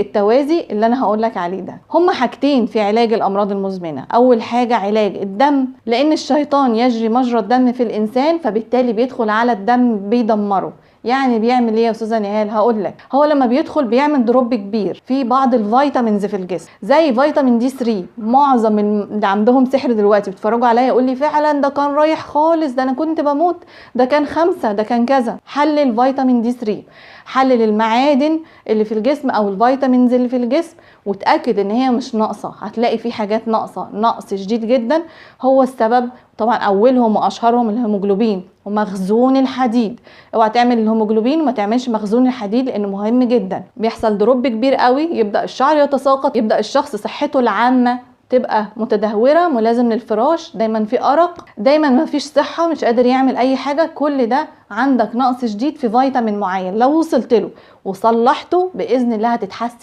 التوازي اللي انا هقول لك عليه ده. هما حاجتين في علاج الامراض المزمنة. اول حاجة علاج الدم، لان الشيطان يجري مجرى الدم في الانسان، فبالتالي بيدخل على الدم بيدمره. يعني بيعمل ايه يا استاذه نهال؟ هقول لك. هو لما بيدخل بيعمل drop كبير في بعض ال vitamins في الجسم، زي فيتامين D 3. معظم اللي عندهم سحر دلوقتي بيتفرجوا عليا يقول لي فعلا ده كان رايح خالص، ده انا كنت بموت، ده كان 5، ده كان كذا. حلل فيتامين D 3، حلل المعادن اللي في الجسم او ال vitamins اللي في الجسم، وتاكد ان هي مش ناقصه. هتلاقي في حاجات ناقصه، نقص شديد جدا هو السبب. طبعا اولهم واشهرهم الهيموجلوبين ومخزون الحديد. اوعى تعمل الهيموجلوبين وما تعملش مخزون الحديد لانه مهم جدا. بيحصل drop كبير قوي، يبدا الشعر يتساقط، يبدا الشخص صحته العامة تبقى متدهوره، ملازم للفراش، دايما في ارق، دايما ما فيش صحة، مش قادر يعمل اي حاجة. كل ده عندك نقص شديد في فيتامين معين، لو وصلت له وصلحته باذن الله هتتحسن.